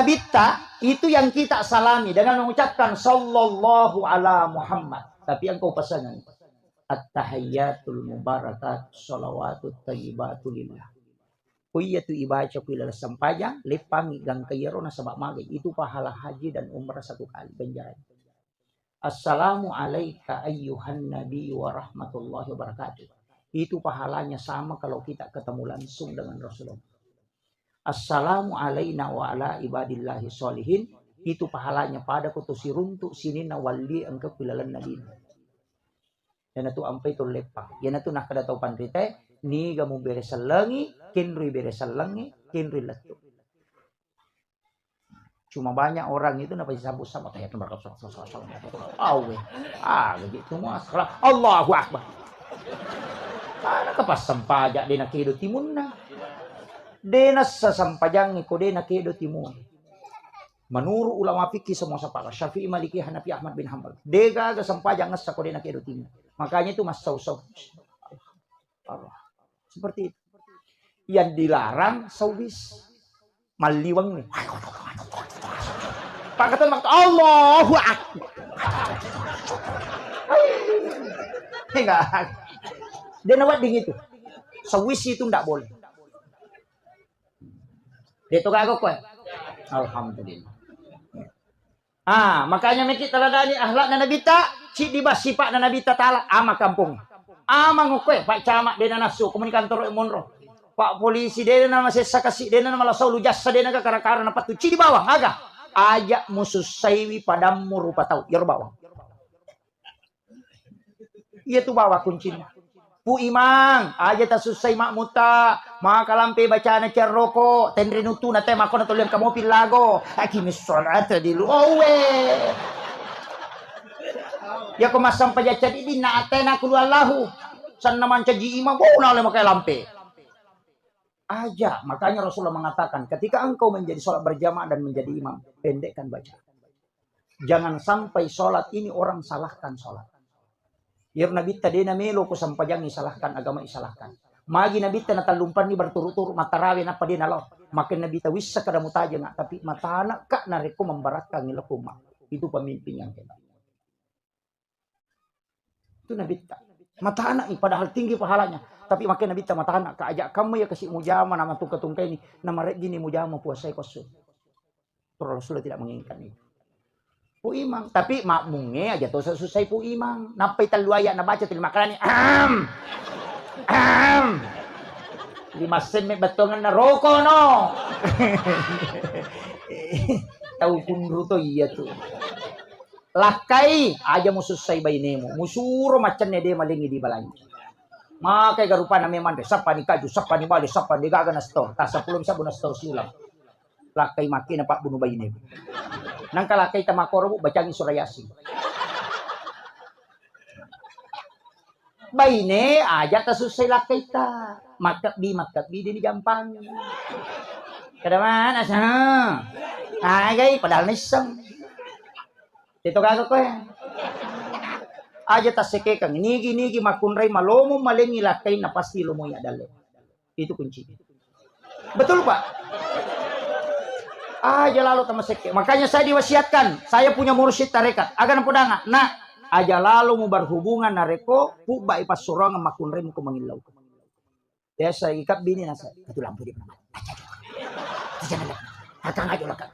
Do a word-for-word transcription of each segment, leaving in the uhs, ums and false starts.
Nabitta itu yang kita salami dengan mengucapkan sallallahu ala Muhammad. Tapi engkau pasangan, at-tahiyyatul mubarakat salawatut thayyibatu lillah. Ku iya tu ibaca ku ilaleng sempajang, leppangi gangka iyaro nasaba magai. Itu pahala haji dan umrah satu kali ganjaran. Assalamu alaika ayyuhan nabi wa rahmatullahi wabarakatuh. Itu pahalanya sama kalau kita ketemu langsung dengan Rasulullah. Assalamu alaina wa ala ibadillahi sholihin. Itu pahalanya pada ko to siruntu sininna walli engka ku ilalenna dina. Iyanatu ampai to leppang. Iyanatu nakkeda tau panritae, niga mubere sellengi, kenrui bere sellengi, kenrui lettu. Cuma banyak orang itu napa disambut sama kayak awe. Ah, begitu masalah. Allahu Akbar. Mana kepas sempajak dena kedo timunna. Dena sesempajangi ko dena kedo timun. Menurut ulama fikih semua sepakat, Syafi'i, Maliki, Hanafi, Ahmad bin Hambal. Degaga sempajang ngessa ko dena kedo timun. Makanya itu mas sau-sau. Allah. Seperti itu. Yang dilarang saubis. Malliweng nih. Pakatan mak Allahu Akbar. Enggak. Dia nawadding itu. Sewis itu ndak boleh. Dia tuh kagok kue. Alhamdulillah. Ah, makanya meki taladani akhlakna Nabitta, ciddi ba sipakna Nabitta taala, ama kampung. Ama ngokoe, Pak Camat dena nasu, komunikantor monro. Pak polisi dena nama sessa kasi, dena nama lasau lujassa, dena ga kara-kara na patu, ciddi bawang, aga? Aja musussaiwi padammu rupa tau, iyaro bawang. Iya tu bawang kuncinna. Pu Imang, aja tasussai makmutta, maka lampe bacana cerroko, tenre nutuna te makona toliang kamopi lago. Aqimi sholata di lu-, owe. Yako massempajang cadi dinna atena kulu Allahu. Sanna mancaji imang, oh, nale makai lampe. Aja, makanya Rasulullah mengatakan, ketika engkau menjadi sholat berjamaah dan menjadi imam, pendekkan bacaan. Jangan sampai sholat ini orang salahkan sholat. Iyaro Nabitta de namelo ko sempajangi salahkan, agama isalahkan. Magi Nabitta natallumpanni berturut-turut mattarawe nappa de nalao. Maka Nabitta wissa kada mutajeng, tapi matana ka narekko membarakkangi lako umma. Itu pemimpin yang hebat. Itu Nabitta. Matana i, padahal tinggi pahalanya. Tapi maka Nabitta matana ka, ajak kamu ya kasi mujama nama tungka-tungka ini, nama rejini mujama puasai kosu. Rasulullah tidak menginginkan itu. Pu Imang, tapi makmungnge aja to susai Pu Imang. Nappai tellu ayat nabaca tu makalani. Ahem. Ahem. Lima semme bettonganna roko no. Tau kunru to iya tu. Lakkai, aja musussai bainemu. Musuro maccenne de malengi di balanja. Makai garupana memang de sappani kaju, sappani bale, sappani gaga na store. Ta seppulo sabbu na store siulang. Lakkai makkina pabbunu baine. Nangka lakkai tamakoro, Bu, bacangi surah Yasin. Baine aja tasussai lakkaita. Makkebbi, makkebbi dini jampangi. Kada mana sa? Agai padahal nisseng. Itu kagak koe. Aja tassekekang. Nigi-nigi makkunrai malomo malengi lakkainna pasti lomo ya dalle. Itu kuncinya. Betul, Pak? Aja lalo tamasekke. Makanya saya diwasiatkan, saya punya mursyid tarekat. Aga napodanga, nak, aja lalo mu berhubungan nareko pubbai passuruangan makkunrai muko mangillau. Biasa ikap bini nasa, itu lampu di mana? Aja, aja. Itu jangan, Kang, aja lah, Kang.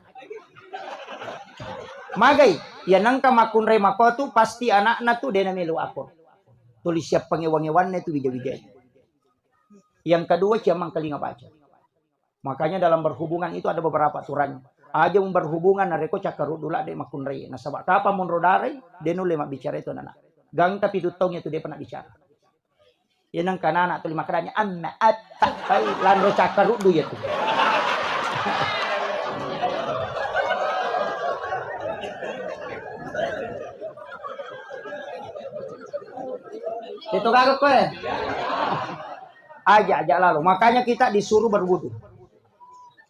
Magai, ya nangka makkunrai makotu pasti anakna tu dena melu apa. Tulis siap pengewa-ngewanna itu wija-wija. Yang kedua, ciamang kelinga baca. Makanya dalam berhubungan itu ada beberapa aturannya. Aja mu berhubungan narekko cakkaruddu ladde makkunrai. Nasaba kapang monro darai, de nulle mabbicara itu anak. Gangka pitu taung itu de pernah bicara. Iya nengka anak tuli makkedanya, "Amma atta." Ai, lanro cakkaruddu iya tu. Itu kagak kowe. Aja, aja lalu. Makanya kita disuruh berwudu.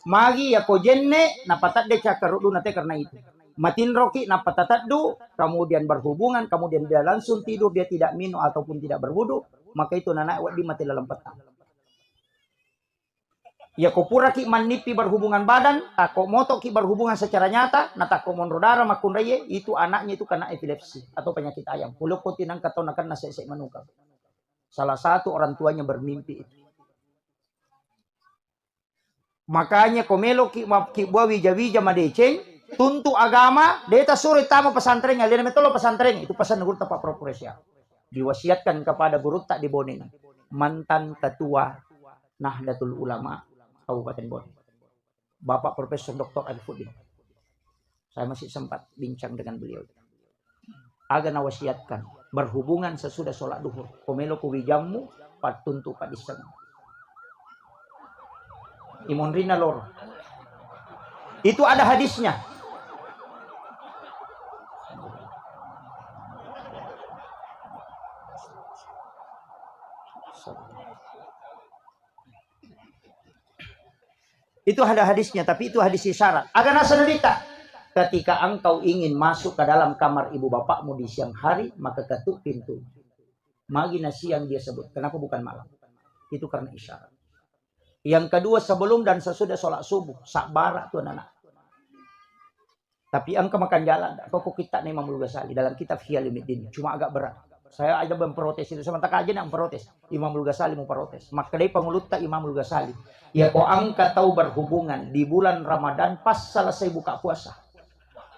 Magi yako jenne, napatadde cakkaruddu nate karena itu. Matinroki, napatataddu, kemudian berhubungan, kemudian dia langsung tidur, dia tidak minum ataupun tidak berwudu, maka itu nanae wedding mate laleng petang. Iya ko puraki mannippi berhubungan badan, takko motoki berhubungan secara nyata, na takko monro darah makkunraie, itu anaknya itu kena epilepsi atau penyakit ayam. Pulokko tinangka tau nakenna sese manukang. Salah satu orang tuanya bermimpi itu. Makanya ko meloki ma-, ki bua wija-wija madeceng, tuntu agama, de tasuro tama pesantren, alena metolo pesantren, itu pesan gurutta Pak Prof Kuresia. Diwasiatkan kepada gurutta di Boneng, mantan ketua Nahdlatul Ulama Kabupaten Boneng, Bapak Profesor Doktor Arifuddin. Saya masih sempat bincang dengan beliau. Aga nawasiatkan, berhubungan sesudah sholat duhur. Ko melo ku wijammu, pattuntu padisseng. Imonrina loro. Itu ada hadisnya. Itu ada hadisnya, tapi itu hadis isyarat. Aga naseng Nabitta, ketika engkau ingin masuk ke dalam kamar ibu bapakmu di siang hari, maka ketuk pintu. Magi na siang dia sebut, kenapa bukan malam? Itu karena isyarat. Yang kedua, sebelum dan sesudah sholat subuh, sabbara tu anak. Tapi engka makan jalan, koko kitta na Imamul Ghazali dalam kitab Ihya Ulumuddin. Cuma agak berat. Saya aja memprotes itu, sementara aja nak memprotes. Imamul Ghazali mau protes. Makkedai pangulutta Imamul Ghazali, ya ko engka tau berhubungan di bulan Ramadan pas selesai buka puasa,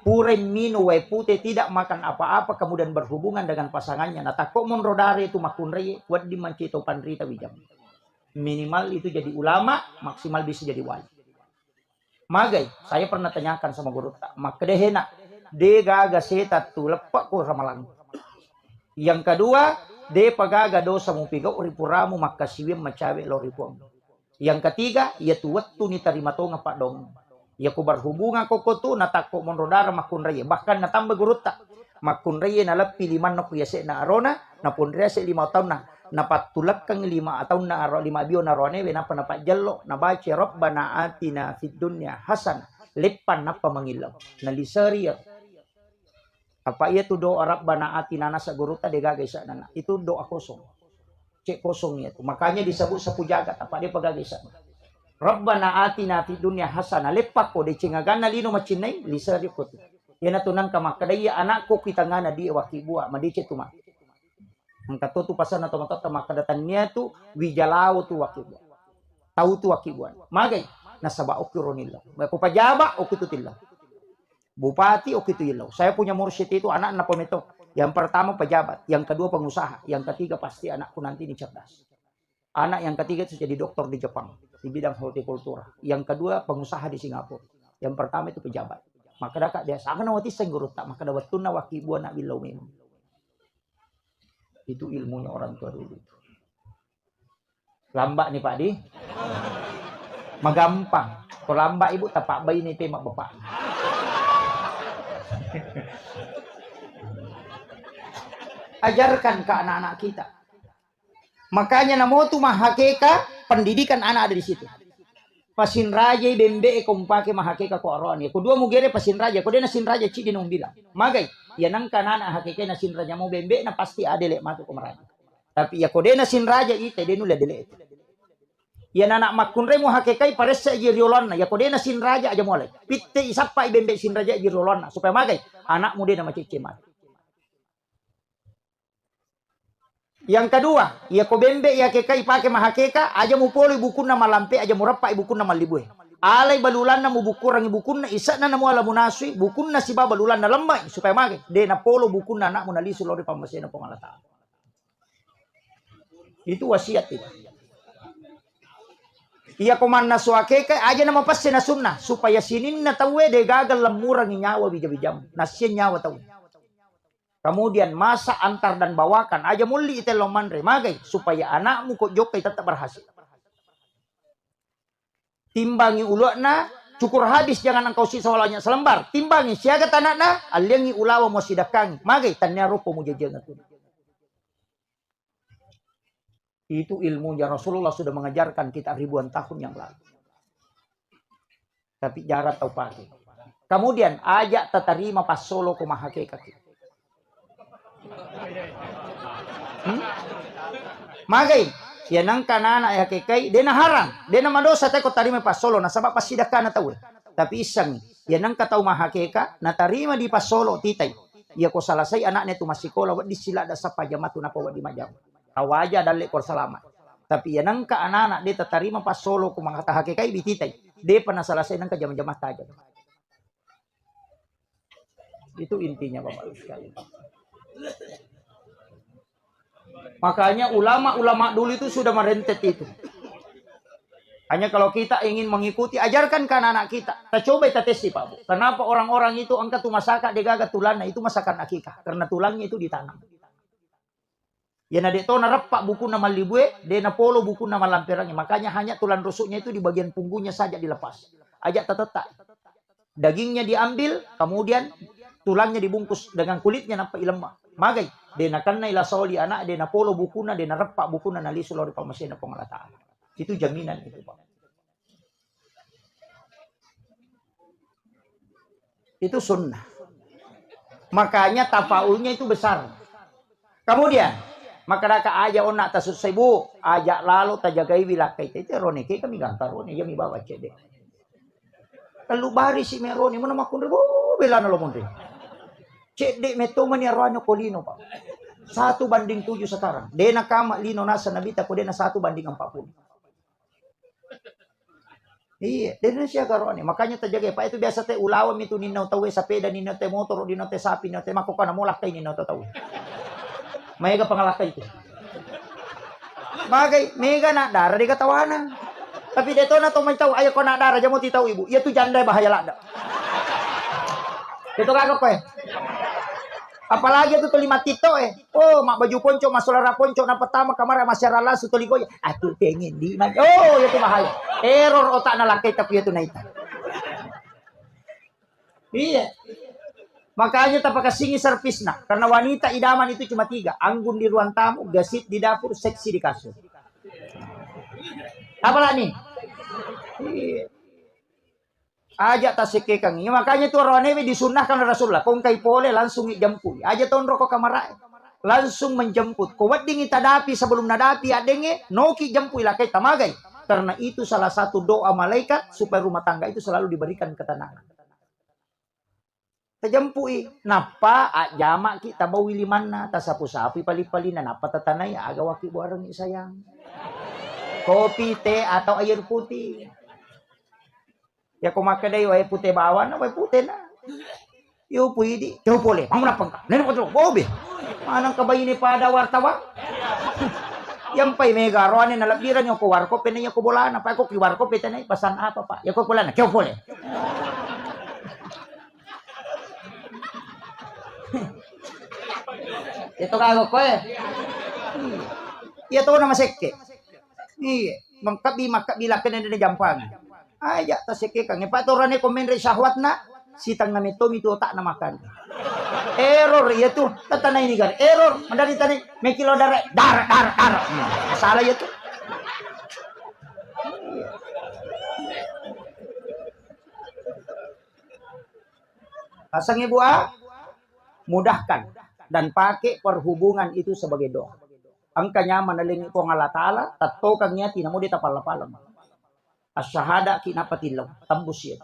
purai minum wae putih, tidak makan apa-apa, kemudian berhubungan dengan pasangannya, na takko monro dare itu makkunrai, wedding mancaji tau panrita wijang. Minimal itu jadi ulama, maksimal bisa jadi wali. Magai, saya pernah tanyakan sama gurutta, makkeda, "Hena, de gaga setan tu leppekko ramalang. Yang kedua, de pa gaga dosa mupigau ri puramu makkasiwiang macawe lao ri Puang. Yang ketiga, iya tu wettu nitarima tongeng paddoangeng. Iya ko berhubungan koko tu, na takko monro dara makkunraie." Bahkan natamba gurutta, makkunraie naleppi limanna ku yase'na arona, naponri yase lima taunna, napattulekkengngi lima taunna aro-, lima biona aroanewe, nappa napajjello, nabaca, "Rabbana atina fid dunya hasanah," leppang nappa mangillau. Naliseri iyaro. Apa iya tu doa Rabbana atina nasa gurutta de gaga ise'na. Itu doa kosong. Cek kosong iya tu. Makanya disebut sapu jagat, apa de pa gaga ise'na. Rabbana atina fid dunya hasanah. Leppakko deceng aganna lino macinnai, liseri ko tu. Iyanatu nangka makkeda, "Iya anakku ki tangana die wakibbua, madeceng tu matu." Engka to tu pasanna tomatoatta makkeda, "Tannia tu wija lao tu wakibbua. Tau tu wakibbua." Magai? Nasaba okki ro nillau. Ko pajaba okki tu tillau. Bupati okki tu illau. Saya punya mursyid itu anakna pemeto. Yang pertama pejabat, yang kedua pengusaha, yang ketiga pasti anakku nanti ini cerdas. Anak yang ketiga itu jadi doktor di Jepang, di bidang hortikultura. Yang kedua pengusaha di Singapura. Yang pertama itu pejabat. Makkeda ka dia, "Sangana watisseng gurutta?" Makkeda, "Wettunna wakibbua na willau memang." Itu ilmunya orang tua dulu itu. Lamba ni, Pak, di? Magampang. Ko lamba ibu, tapabbaini pe mabbapak. Ajarkan ke anak-anak kita. Makanya namotu mahakeka, pendidikan anak ada di situ. Pasinrajai bembe e ko mpake mahakeka ko aroani. Ko dua mugere pasinraja, ko de nasinraja ciddi na umbilang. Magai, iya nangka anak-anak hakeka nasinraja mo bembe na pasti ada le matu ko maraja. Tapi iya ko de nasinraja ite, de nulle dele itu. Iya anak makkunrai muhakekai paressa ji rioloanna. Iya ko de nasinraja aja mulai. Pitte isappa i bembe sinraja ji rioloanna. Supaya magai, anakmu de namacecce matu. Yang kedua, iya ko bembe iya keka ipake mahakeka, aja mupoloi bukunna malampe, aja mureppai bukunna mallibue. Alai balulanna, mubukkurangi bukunna, ise'na namuala munasui, bukunna siba balulanna lemmai, supaya mage, de napolo bukunna anakmu nalisu lao ri pammasena Puang Allah Ta'ala. Itu wasiat itu. Iya ko mannasu akeka, aja namapesse nasunna, supaya sininna tauwe de gaga lemmurangi nyawa wija-wijamu, nassiang nyawa tauwe. Kemudian masak, antar dan bawakan. Aja mulli ite lao manre. Magai? Supaya anakmu ko jokkai tetap berhasil. Timbangi ulu'na, cukur habis, jangan engkau sisa walau hanya selembar. Timbangi siaga tanakna, alliangi ulawa muasidakkangi. Magai? Tannia roppo mujajiang atu. Itu ilmunya Rasulullah sudah mengajarkan kita ribuan tahun yang lalu. Tapi jarang tau pake. Kemudian, aja tatarima passolo ko mahakekaki. Hmm? Magai? Iya nengka anak-anak hakekai, dena haram, dena madosa te ko tarima passolo nasaba passidakkana tau. Tapi issengngi, iya nengka tau mahakeka natarima di passolo titai. Iya ko salasai anaknya tu massikola, wedding sila ada sappa jamatu napa wedding majjama. Tawaja dalle ko salama. Tapi iya nengka anak-anak de tatarima passolo ko mangata hakekai bititai. Depa nasalasai nengka jama-jama tajam. Itu intinya, Bapak Ibu sekalian. Makanya ulama-ulama dulu itu sudah merentet itu. Hanya kalau kita ingin mengikuti, ajarkan ke anak-anak kita. Kita coba kita tes sih, Pak Bu. Kenapa orang-orang itu engka tu masakan degaga tulanna, itu masakan akikah. Karena tulangnya itu ditanam. Iya na de to nareppa bukunna mallibue, de napolo bukunna mallamperangnge. Makanya hanya tulang rusuknya itu di bagian punggungnya saja dilepas. Aja tatetak. Dagingnya diambil, kemudian tulangnya dibungkus dengan kulitnya nampa ilemma. Magai, de nakennai lasoli anak, de napolo bukunna, de nareppa bukunna nalisu lao ri pammasena Puang Allah Ta'ala. Itu jaminan itu, Pak. Itu sunnah. Makanya tafaulnya itu besar. Kemudian, makkedaka aja onna tasussai, Bu, aja lalo tajagai wilakkai tete rone ke kami gangka rone, iya mi bawa cedde. Tellu bari si merone, mana makunre, bo, belana lo monre. Cedde metto mani aroanyo ko lino, Pak. Satu banding tujuh sekarang. Dena kama lino nasa nabita ko dena satu banding empat puluh. Iya, dena siaga roane. Makanya tajaga, Pak, itu biasa te ulaweng itu ninna tau e sepeda, ninna te motor, ninna te sapi, ninna te mako kana molakkai ninna tau. Maega pangalakkai itu. Magai, mega na dara dega tawana. Tapi de tona to main tau, ayo ko na dara jamo ti tau ibu. Iya tu janda bahaya ladda. Itu kagak koe. Apalagi itu tuli matito e. Oh, mak baju ponco, masolara ponco, na pertama kamar masyarakat langsung tuli goya. Aku pengen di mana? Oh, itu bahaya. Error otak na lakai tapi itu naita. Iya. Makanya tapakasingi servisna. Karena wanita idaman itu cuma tiga. Anggun di ruang tamu, gesit di dapur, seksi di kasur. Apa lagi? Iya. Aja tasekkekangngi. Makanya tu roanewe disunnahkan Rasulullah. Kongkai pole langsung ijemput. Aja tonro ko kamarae. Langsung menjemput. Ko weddingi tadapi sebelum nadapi addenge, noki jempui lakai tamagai. Karena itu salah satu doa malaikat supaya rumah tangga itu selalu diberikan ketenangan. Tajempui, nappa ajjamaki tabaui limanna, tasapu-sapui pali-palina, nappa tatanai aga waki buarengngi sayang. Kopi, teh, atau air putih. Ya ko makkedai wae pute bawanna, wae putena. Yo pui di, yo pole, mau nappa engka. Nene patu, bobe. Manang kebaine pada wartawan. Yampai mega roane nalebbirani ko warkop, pene ko bolana, pa ko ki warkop, petenai pesan apa, Pak? Ya ko bolana, keo pole. Itu kagak koe. Iya to nama sekke. Iya, mengkabi makabi lakene de jampang. Aja tasekkekangngi. Pak, torane ko menre syahwatna, sitengnga metto mi tu otakna makan. Error iya tu. Tatana ini kan error. Madari tani mekilo dare, dare, dare, dare. Hmm, salah iya tu. Pasang ibu a, mudahkan dan pakai perhubungan itu sebagai doa. Engka nyaman nalengi Puang Allah Ta'ala, tattokang ati namo de tapalla-palla. Asyhadaki nappa tillau, tembus ya.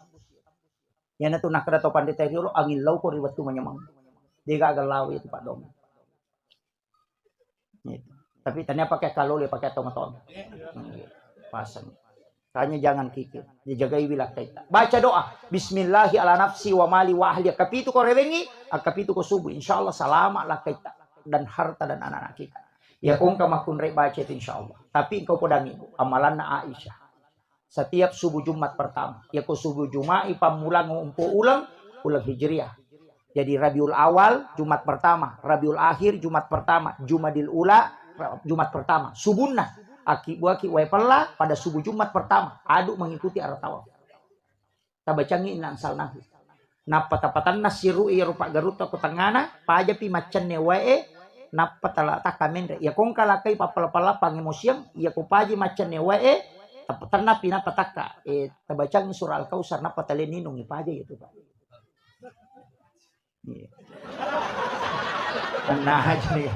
Yana tu nakkeda to pandita riolo, angin lauko ri wettu manyameng. Dega galau itu Pak Dong. Gitu. Tapi tania pakai kalole, pakai tong-tong. Pasang. Kanya jangan kikir. Dijagai wilakkaita. Baca doa. Bismillahi ala nafsi wa mali wa ahli. Kapitu ko rewengi, kapitu ko subuh. Insya Allah selamat lakkaita dan harta dan anak-anak kita. Ya kongka makunrai baca itu insya Allah. Tapi engkau podangi amalanna Aisyah. Setiap subuh Jumat pertama. Yako subuh Jumat, ipammulang empo uleng, uleng Hijriah. Jadi Rabiul Awal, Jumat pertama. Rabiul Akhir, Jumat pertama. Jumadil Ula, Jumat pertama. Subunna. Aki buaki wae pella pada subuh Jumat pertama. Aduk mengikuti arah tawaf. Tabacangi inna ansalnahu. Nappa tapatanna siru iya rupa garutta ko tengana, pajapi maccenne wae, nappa tala takka menre. Iya kongka lakai pappala-pala pangemosiang, iya ko paji maccenne wae, tap-, tannapi nappa takka, eh, tabacangi surah Al-Kausar, nappa tale ninungi paja itu, Pak. Iya. Tenang aja nih.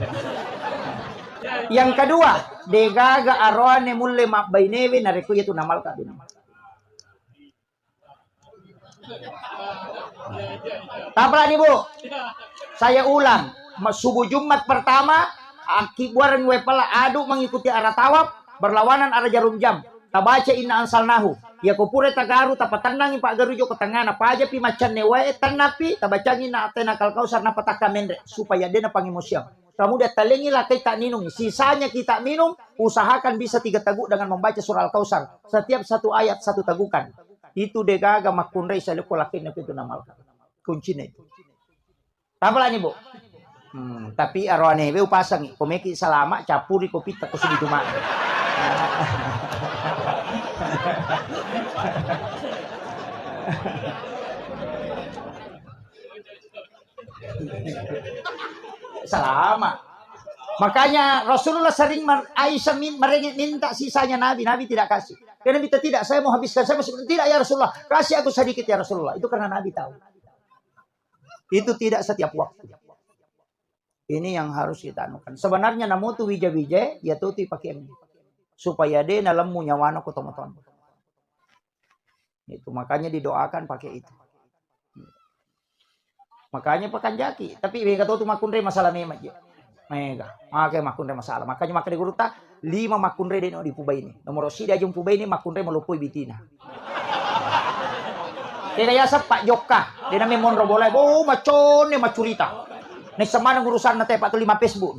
Yang kedua, degaga aroane mulle mabbainewe narekko iyatu namalka bene. Tapalani, Bu. Saya ulang, ma-, subuh Jumat pertama, akkibuareng wae pala adu mengikuti arah tawaf, berlawanan arah jarum jam. Tabaca inna ansalnahu. Yako pura tagaru, tapatennangi paggaru joko tengngana, pajapi maccanne wae, tennapi, tabacangi inna a'tainakal kautsar, nappa takka menre, supaya de napangemosiang. Kemudian talengi lakkai takninung, sisanya kita minum, usahakan bisa tiga teguk dengan membaca surah Al-Kautsar. Setiap satu ayat satu tegukan. Itu degaga makkunrai saleko lakkainna pitu namalka. Kuncina itu. Tapalani, Bu. Hmm, tapi aroane be upasangi, komeki salama cappuri kopi takko subuh Jumat. Salama. Makanya Rasulullah sering mer-, Aisyah min-, merengek minta sisanya Nabi, Nabi tidak kasih. Karena minta tidak, saya mau habiskan, saya masih tidak ya Rasulullah, kasih aku sedikit ya Rasulullah. Itu karena Nabi tahu. Itu tidak setiap waktu. Ini yang harus kita anukan. Sebenarnya namutu wija-wija, ya tutu pakai supaya de nalemmu nyawana ko tomaton. Itu makanya didoakan pakai itu. Makanya pakanjaki, tapi mega to tu makkunrai masalah memang je. Mega, maka makkunrai masalah. Makanya maka di guru ta lima makkunrai deno dipubaini. Nomor sida aja pubaini makkunrai melopoi bitina. Kega ya sepak jokka, dena memonro bola, bo macone macurita. Nek semana urusan na tepak tu lima Facebook.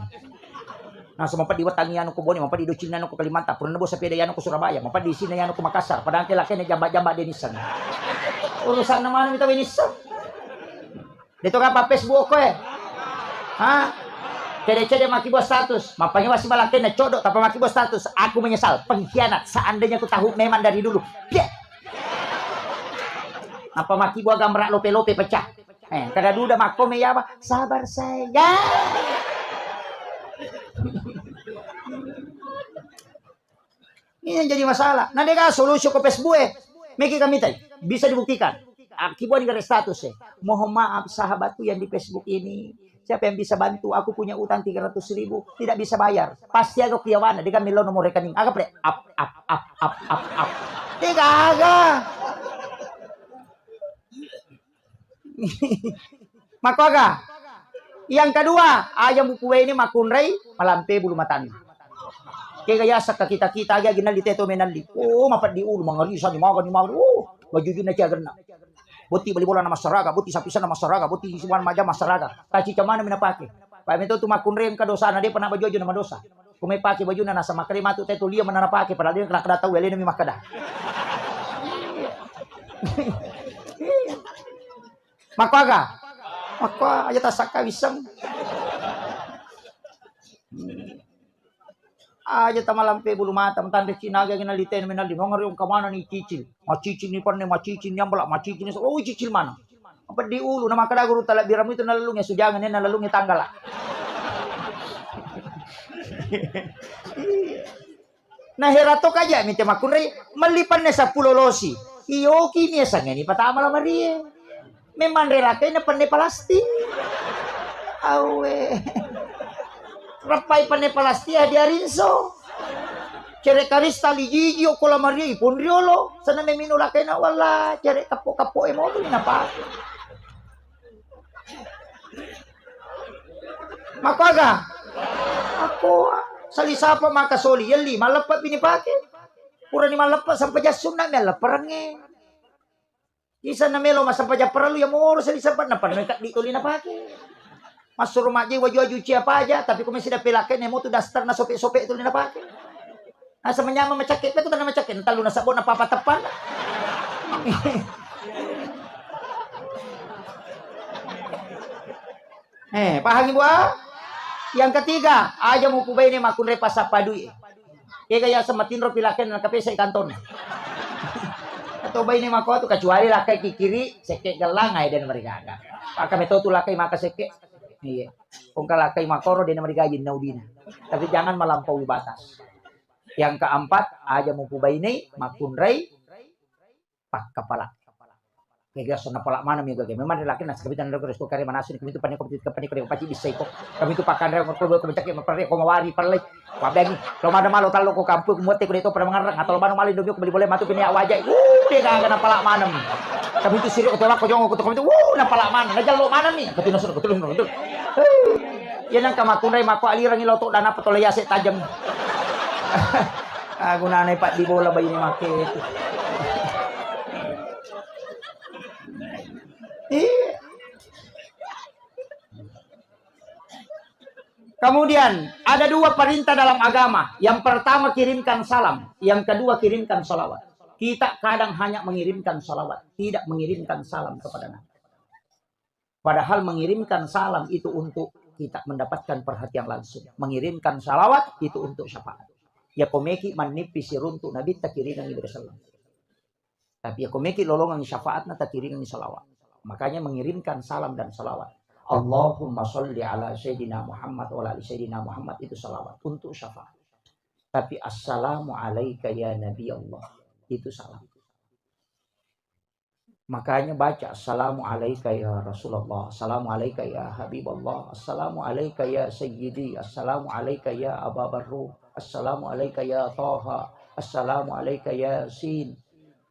Naseng mapeddi wettangi anu ko Bone, mapeddi docinna anu ko Kalimantan, purana bo sepeda yanu ko Surabaya, mapeddi isinna yanu ko Makassar, padahal ke lakene jamba-jamba de nisseng. Urusanna manu mita we nisseng. De to kapa Facebook ko e. Ha? Cede-cede maki buat status, mapangi wasi balakenna codok, tapa maki buat status, aku menyesal, pengkhianat, seandainya ku tahu memang dari dulu. Pie. Apa maki buat gambar lope-lope pecah. Eh, kada duda makko me yawa, sabar sayang. Ini yang jadi masalah. Nah, dega solusi ko Facebook e. Meki kami tai, bisa dibuktikan. Akibua ni status e. Mohon maaf sahabatku yang di Facebook ini. Siapa yang bisa bantu? Aku punya utang tiga ratus ribu, tidak bisa bayar. Pasti aga kuyawana, dega melo nomor rekening. Aga pre? Ap, ap, ap, ap, ap, ap. Dega aga. Makkoga? Yang kedua, aja mupuwai ini makkunrai malampe bulu matanna. Kega yasakka kita-kita aga ginalli teto menalli. Oh, mapeddi ulu, mangarisani magani magani. Oh, bajujunna ciagenna. Boti bali bola na masyarakat, boti sapisanna masyarakat, boti siwan maja masyarakat. Taci camana mina pake. Pak meto tu makkunrai engka dosana, depa na baju-baju na madosa. Kumai pake bajunna nasa makkeda matu te tulia manana pake, padahal de nakkeda tau, alena mi makkeda. Makkuaga? Makkua aja tasakka wisseng. Aja tamalampe bulu mata, matanre cinaga gina liten menalli, nongari ongka manani cicil. Macicil ni panne, macicil ni ambala, macicil ni, oh, cicil mana? Peddi ulu, na makkeda guru talabbirammu itu nalellungnge sujangan, nalellungnge tanggala. Nah, herato kaja mite makkunrai, melli penne seppulo losi. Iyoki mi esangeni patama lamarie. Memang relakai na penne palastik. Awe. Rappai penne palastik hadiah rinso. Cere karista lijiji ko lamarie ipon riolo. Sana memino lakaina walla cere kappo-kappo e mobil napake. Makkuaga? Makko sali sapa maka soli yelli malleppa bini pake. Purani malleppa sampajang sunna mi allepperengnge. Isa na melo massempajang parellu ya moro sali sapa na parellu kaddi tuli napake. Massuro majjai waju-waju cia paja, tapi ko mesi dape lakke ne motu daster na sope-sope tuli napake. Asa manyameng macakke, pekko tanna macakke, na tallu na sabbo na papa teppanna. Eh, pahangi, Bu, ah? Yang ketiga, aja mupubaine makkunrai pasappa dui. Kega yaseng matinro pi lakkena nakapesai kantonna. Atau baine makko tu kecuali lakkai kikiri, sekke gellang ae den marigaga. Maka meto tu lakkai maka sekke. Iya. Kongka lakkai makoro den marigaji naudina. Tapi jangan melampaui batas. Yang keempat, aja mupubaine makkunrai pakkapala. Kega sonna pala maneng mi gaga. Memang laki na sakabita naro resto kare manasuni kami tu paniko, kami tu paniko, pasti bisa iko. Kami tu pakanre ko, ko, ko, ko, ko mawari pallai. Wabengi, lo mana malo tallo ko kampung, muatte ko de to pada mangarang, atau lo mana malo Indomie ko beli boleh matu pini awajai. Uh, de gaga na pala maneng. Kami tu siri ko tolak ko jongo ko tu kami tu, uh, na pala maneng. Na jallo maneng mi. Ko tino suru, ko tino suru. Iya nang kamakunrai mako alirangi lo to dana petole yase tajam. Ah, gunana paddi bola bayi ni make itu. Iya. Kemudian, ada dua perintah dalam agama. Yang pertama, kirimkan salam. Yang kedua, kirimkan salawat. Kita kadang hanya mengirimkan salawat, tidak mengirimkan salam kepada Nabi. Padahal mengirimkan salam itu untuk kita mendapatkan perhatian langsung. Mengirimkan salawat itu untuk syafaat. Ya komeki mannipi siruntu Nabi takiringangi bere salam. Tapi ya komeki lolongang syafaatna takiringangi salawat. Makanya mengirimkan salam dan salawat. Allahumma salli ala Sayyidina Muhammad wa ala ali Sayyidina Muhammad itu salawat untuk syafaat. Tapi assalamu alaika ya Nabi Allah itu salam. Makanya baca assalamu alaika ya Rasulullah, assalamu alaika ya Habiballah, assalamu alaika ya Sayyidi, assalamu alaika ya Aba Barru, assalamu alaika ya Taha, assalamu alaika ya Yasin.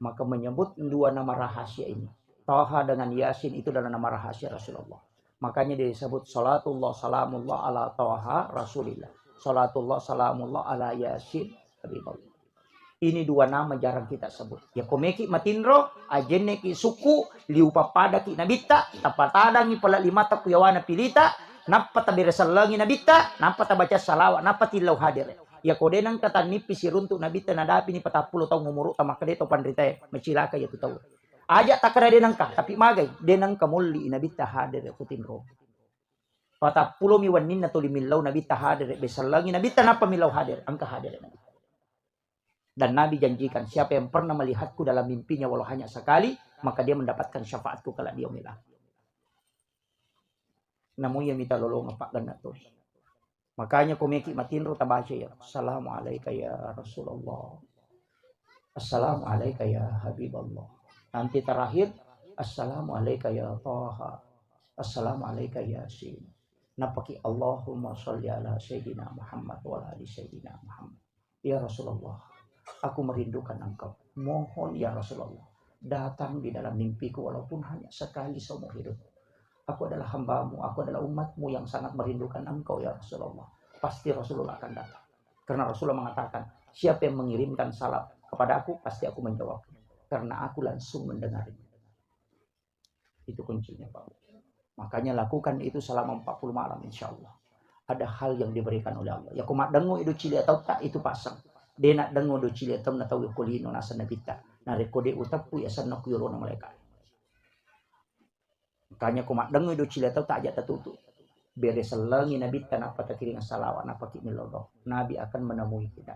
Maka menyebut dua nama rahasia ini. Taha dengan Yasin itu adalah nama rahasia Rasulullah. Makanya disebut salatullah salamullah ala Taha Rasulillah. Salatullah salamullah ala Yasin Habiballah. Ini dua nama jarang kita sebut. Ya komeki matinro, ajenneki suku, liu pappadaki nabitta, tapatadangi pala limata ku yawana pilita, nappa tabere sellengi nabitta, nappa tabaca salawat, nappa tillau hadere. Ya ko de nengka tannipi siruntu nabitta nadapini patappulo taung umuru tamakkade to panritae, macilaka ya tu tau. Aja takkada de nengka, tapi magai, de nengka molli nabitta hadere ku tinro. Patappulo mi wenninna tuli millau nabitta hadere, besellengi nabitta nappa millau hadere, engka hadere nabitta. Dan Nabi janjikan, siapa yang pernah melihatku dalam mimpinya walau hanya sekali, maka dia mendapatkan syafaatku kelak di yaumil akhir. Namu iya mita lolong apa ganna to. Makanya komeki matinro tabaca ya, assalamu alaika ya Rasulullah. Assalamu alaika ya Habiballah. Nanti terakhir, assalamu alaika ya Taha. Assalamu alaika ya Yasin. Napaki Allahumma salli ala Sayyidina Muhammad wa ala ali Sayyidina Muhammad. Ya Rasulullah, aku merindukan engkau. Mohon ya Rasulullah, datang di dalam mimpiku walaupun hanya sekali seumur hidup. Aku adalah hambamu, aku adalah umatmu yang sangat merindukan engkau ya Rasulullah. Pasti Rasulullah akan datang. Karena Rasulullah mengatakan, siapa yang mengirimkan salam kepadaku, pasti aku menjawab. Karena aku langsung mendengarnya. Itu kuncinya, Pak. Makanya lakukan itu selama empat puluh malam, insya Allah. Ada hal yang diberikan oleh Allah. Ya, ko maddengo ido cilia tauta itu pasang. De naddengo do cilia tau na tau ko lino naseng nabitta. Narekko de uteppu ya senna ku yolona malaikat. Makanya ko maddengo ido cilia tauta aja tatutu. Bere sellengi nabitta nappa takiring salawat nappa ki milodong. Nabi akan menemui kita.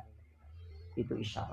Itu isyarat.